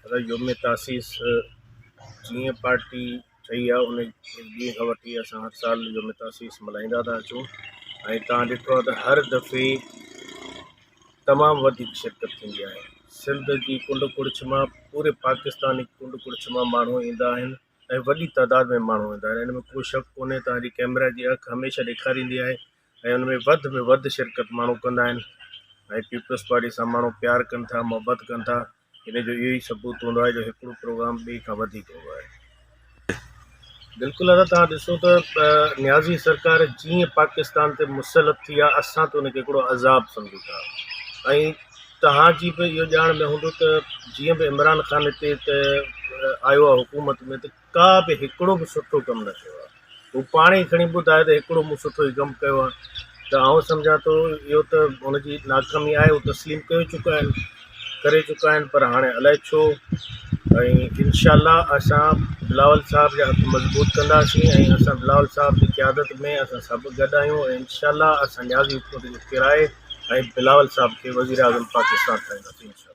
ادا يوم تاسيس جيئن پارٽي ٺهي آهي ان ڏينهن کان وٺي اسان هر سال يوم تاسيس ملهائيندا ٿا اچون ۽ توهان ڏٺو آهي ته هر دفعي تمام وڌيڪ شرڪت ٿيندي آهي سنڌ جي ڪنڊ ڪڙڇ مان پوري پاڪستان جي ڪنڊ ڪڙڇ مان ماڻهو ايندا آهن ۽ وڏي تعداد ۾ ماڻهو ايندا آهن ان ۾ ڪو شڪ ڪونهي توهان جي ڪئميرا جي اک هميشه ڏيکاريندي آهي ۽ ان ۾ وڌ ۾ وڌ شرڪت ماڻهو ڪندا آهن ۽ پيپلز پارٽي سان ماڻهو پيار ڪن ٿا محبت ڪن ٿا ان جو اهو ئي ثبوت هوندو آهي جو هڪڙو پروگرام ٻئي کان وڌيڪ هوندو آهي. بلڪل ادا توهان ڏسو ته نيازي سرڪار جيئن پاڪستان تي مسلط ٿي آهي اسان ته ان کي هڪڙو عذاب سمجهون ٿا ۽ توهان جي به اهو ڄاڻ ۾ هوندو ته جيئن به عمران خان هتي ته آيو آهي حڪومت ۾ ته ڪا به هڪڙو به سٺو ڪم نه ڪيو آهي. هو پاڻ ئي کڻي ٻڌائي ته هڪڙو مون سٺو ئي ڪم ڪيو آهي ته آئون سمجهان ٿو اهو ته هن جي ناڪامي آهي هو تسليم ڪيو چڪا آهن ڪري چڪا آهن پر هاڻي الائي ڇو ۽ انشاء الله اسان بلاول صاحب جا هٿ مضبوط ڪنداسين ۽ اسان بلاول صاحب جي قيادت ۾ اسان سڀ گڏ آهيون ۽ انشاء الله اسان نيازي حڪومت کي ڪيرائي ۽ بلاول صاحب کي وزيراعظم پاڪستان ٺاهينداسين انشاء الله.